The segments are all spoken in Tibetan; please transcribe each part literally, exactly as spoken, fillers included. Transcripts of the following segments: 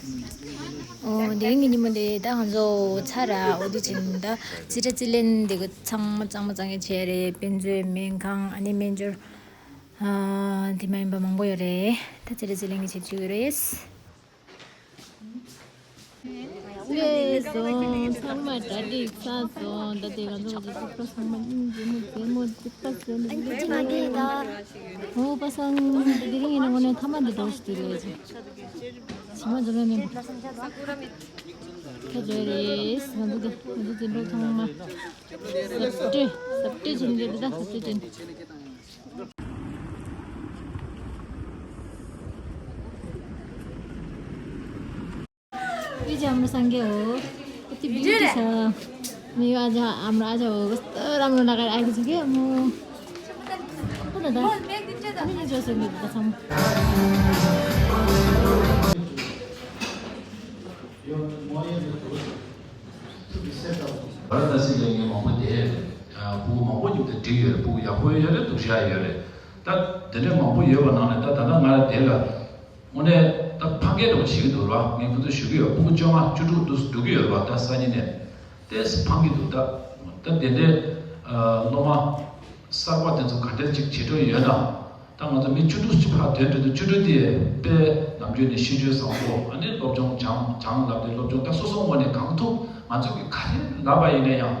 ཨོ་དེ་རིང་གི་ཉིན་མོ་དེ་ད་ང་ཚོ་ཚར་ར། འོ་དེ་བྱས་ནས་ད་རྩིས་ཁྲ་རྩིས་ལེན་དེ་ག་ཚང་མ་གཙང་མ་གཙང་རྐྱང་བྱས་རེད། དཔེ་མཛོད། སྨན་ཁང་། ཨ་ནི་སྨན་སྦྱོར། ཨ་དེ་མ་ཡིན་པ་མང་པོ་ཡོད་རེད། ད་རྩིས་ཁྲ་རྩིས་ལེན་གྱི་བྱེད་ཀྱི་ཡོད་རེད། ལས་སོང་། ཚང་མ་གྲ་སྒྲིག་ཚར་སོང་། ད་དེ་ང་ཚོ་གི་རྩིག་པ་ཚང་མ་སྙིང་རྗེ་མོ་རྗེ་མོ་རྩིག་པ་བཟོས་ནས་ལས་ཀྱི་མ་རེད་ད། ཨོ་པ་སང་དེ་རིང་ཡིན་ན་དངོས་གནས་ཐ་མ་འདི་འདྲ་ཞིག་དེ་ལས་ཀྱི་ཇི་མ་འཛོམས་ཡོད་མིན། ཁྱེད་ལས་རེད། ང་ཚོ་དེ་ང་ཚོ་འཛིན་གྲྭ་ཚང་མ་ཟབ་སྤྲོས་ཟབ་སྤྲོས་བྱེད་ཀྱི་རེད། ད་ཟབ་སྤྲོས་བྱེད། ཨི་ཅག་མི་སང་གེ་འོ། ཨི་ཅི་བི་ཏི་ས། མི་ཡོ་ཨ་ཅག་ཨམ་ར་ཨ་ཅག་འོ། ག་སྟ་རམ་རོ་ན་ག་ཨ་གི་ཅི་གེ་མོ། ཁོ་ན་ད། མི་ནི་ཇོ་སེ་མི་ད་སམ། བ་ར་ན་སི་ལ་ངས་མང་པོ་བསྡད་ཡོད་རེད། ཕྲུ་གུ་མང་པོ་མཉམ་དུ་འགྲིག་ཡོད་རེད། ཕྲུ་གུ་ཡག་པོ་ཡོད་རེད། སྡུག་ཤོས་ཡོད་རེད། ད་དེ་འདྲ་མང་པོ་ཡོད་པ་ནང་ནས་ད་ད་ལྟ་ང་ར་དེ་ལ་དངོས་གནས་ད་ཕངས་སྐྱེད་འདྲ་བོ་བྱེད་ཀྱི་འདུག་ར། ངས་ཁོ་ཚོ་ཞུ་གི་ཡོད། ཕྲུ་གུ་བཅོ་ལྔ་བཅུ་དྲུག་འདུག་འགྲོ་གི་ཡོད་རེད་པ། ད་སང་ཉིན་ནས་ཏོག་ཙམ་ཕངས་ཀྱི་འདུག་ད་ད་དེ་འདྲའི་སློབ་མ་གསར་པ་དེ་ཚོ་ག་འདྲ་ཅིག་བྱེད་འདོད་ཡོད་ན། ད་ང་ཚོ་མི་བཅུ་དྲུག་ཅིག་ཕར་ཐོན་འགྲོ་དུས། བཅུ་དྲུག་དེ་དཔེ་ནམ་རྒྱུན་ནས་ཤེས་འཇོན་བཟང་པོ། ཨ་ནི་སློབ་སྦྱོང་སྦྱང་སྦྱང་ལབ་དེ་སློབ་སྦྱོང་ད་སོ་སོ་ངོས་ནས་གང་ཐུབ་ང་ཚོ་གིས་ག་རེ་ལབ་པ་ཡིན་ན་ཡང་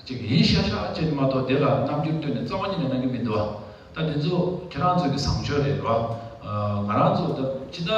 ཅིག་ཡིན་ཤག་ཤག་བྱས་ནས་མ་གཏོགས་དེ་ལ་རྣམ་འགྱུར་སྟོན་ནས་རྩ་བ་ཉིད་ནས་གནང་གི་མི་འདུག་ད་དེ་ཚོ་ཁྱེད་རང་ཚོ་གི་བཟང་སྤྱོད་རེད་རོ། ང་རང་ཚོ་ད་ཅི་ད།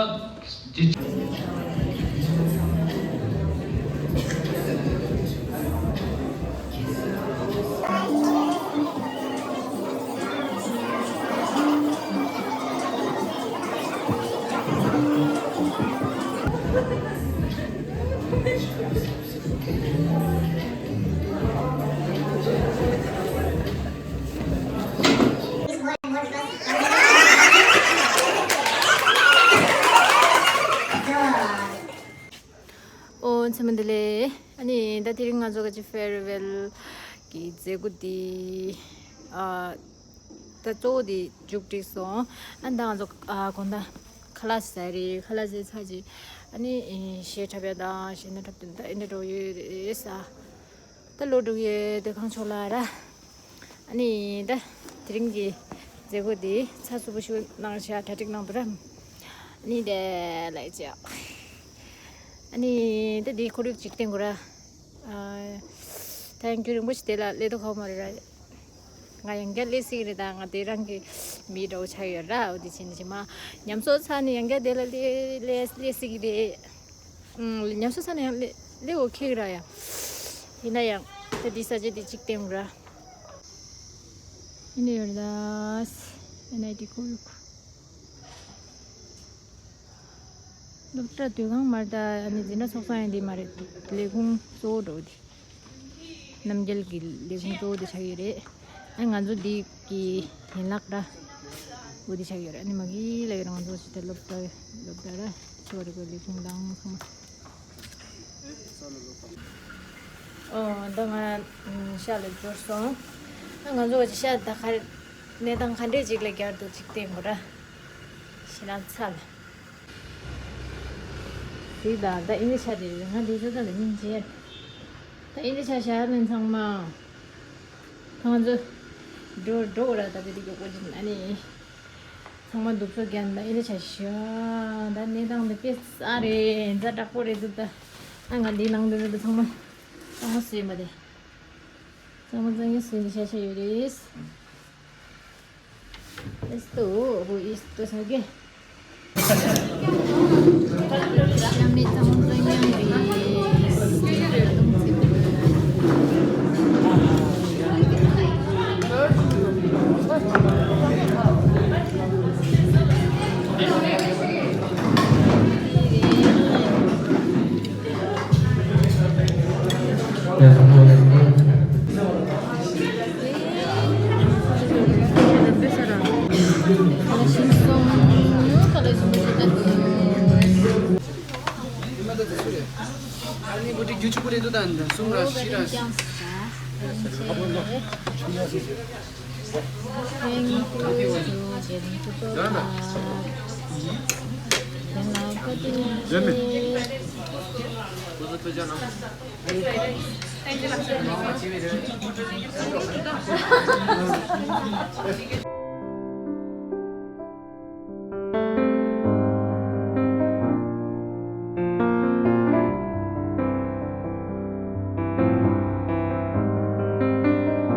ཨོ་མཚན་མོ་བདེ་ལེགས། ཨ་ནི་ད་དེ་རིང་ང་ཚོ་ག་ཅི་ཕེར་ཝེལ་གི་མཛད་སྒོ་དེ་ཨ་ད་གཙོ་བོ་དེ་མཇུག་བསྒྲིལ་སོང་། ཨ་ནི་ད་ང་ཚོ་ཨ་དགོང་དག་ཁ་ལག་ཟས་རེད། ཁ་ལག་ཟས་ཚར་རྗེས་ཨ་ནི་གཞས་འཁྲབ་ཡ་དང་གཞས་སྣ་འཁྲབ་སྟོན་ད་ཨེ་འདྲ་འགྲོ་ཡོད་རེད་ས། ད་ལོ་དྲུག་ཡོད་དེ་གང་ཆོག་ལ་ར། ཨ་ནི་ད་དེ་རིང་གི་མཛད་སྒོ་དེ་ཚགས་ཚུད་པོ་ཞིག་གནང་བྱ་གྲ་སྒྲིག་གནང་འདུག་ར། ཨ་ནི་དེ་ལས་ཅི། ཨ་ནི་ད་དེ་ཁོར་ཡུག་ཅིག་བསྟན་དགོས་ར། ཨ་ད་ཡང་རྒྱུན་རིང་པོ་ཞིག་དེ་ལ་སླེབས་ཐུབ་ཀྱི་མ་རེད་ར། ང་ཡང་བསྐྱར་སླེབས་སྲིད་ཀྱི་རེད། ད་ང་དེ་རང་གི་མི་འདྲ་བོ་ཆགས་ཡོད་ར། འོ་དེ་བྱས་ནས་ཅི་མ་ཉམས་གསོ་ཚར་ནས་ཡང་བསྐྱར་དེ་ལ་སླེབས་སླེབས་སླེབས་སྲིད་ཀྱི་རེད། ཨང་། ཉམས་གསོ་ཚར་ནས་ཡང་སླེབས་སླེབས་འོ་ཁེག་ར་ཡ། ཡིན་ན་ཡང་ད་འདི་ས་ཆ་འདི་གཅིག་བསྟན་ར། ཡིན་ན་ཡོད་ར། ཨེན་ཨའི་ཊི་ཁོར་ཡུག་སློབ་གྲྭ་དུས་ཁང་མ་རེད། ད་ཨ་ནི་འཛིན་གྲྭ་ཚོགས་ས་ཡང་འདི་མ་རེད། ལས་ཁུངས་གཙོ་བོ་འགྲོ་འདི། རྣམ་རྒྱལ་གྱི་ལས་ཁུངས་གཙོ་བོ་དེ་ཆགས་ཡོད་རེད། ཨ་ང་ཚོ་འདི་གི་ཡན་ལག་ར། འོ་དེ་ཆགས་ཡོད་རེད། ཨ་ནི་མ་གི་ལ་ཡོད་ར། ང་ཚོ་ཅི་ལྟར་སློབ་གྲྭ་སློབ་གྲྭ་ར་ཆོ་རེ་གོ་ལས་ཁུངས་དང་ཚང་མ། ཨོ་ད་ང་ཤག་ལ་འབྱོར་སོང་། ཨ་ང་ཚོ་ཅི་ཤག་ད་ག་རེ་གནས་སྟངས་ག་འདྲས་ཅིག་ལ་གྱར་འདུག་ཅིག་བསྟན་དགོས་ར། ཤི་ན་ཚ་ལ། དེ་ད་ད་ཨིན་ཇི་ཆ་དེ་ང་དེ་ཚོ་ད་ལ་སྙིང་རྗེ། ད་ཨིན་ཇི་ཆ་ཞར་ལེན་ཚང་མ། ད་ང་ཚོ་འགྲོ་འགྲོ་ར། ད་དེ་དེ་གི་ཀོ་ཅིན་ཨ་ནི། ཚང་མ་འདུག་ཚོ་རྒྱན་ད་ཨིན་ཇི་ཆ་ཞོ། ད་གནས་སྟངས་འདི་དཔེ་ས་རེད། ཛ་དྲག་པོ་རེད་འདུག་ད་ཨ་ང་འདི་ནང་དུ་རེད། ད་ཚང་མ་ཚང་མ་སོས་མ་དེ། ཚང་མ་ཚང་མ་སོས་ནས་ཤ་ཤ་ཡོད་རེད། Esto, bu esto, ¿sabes qué? རེད་མེད།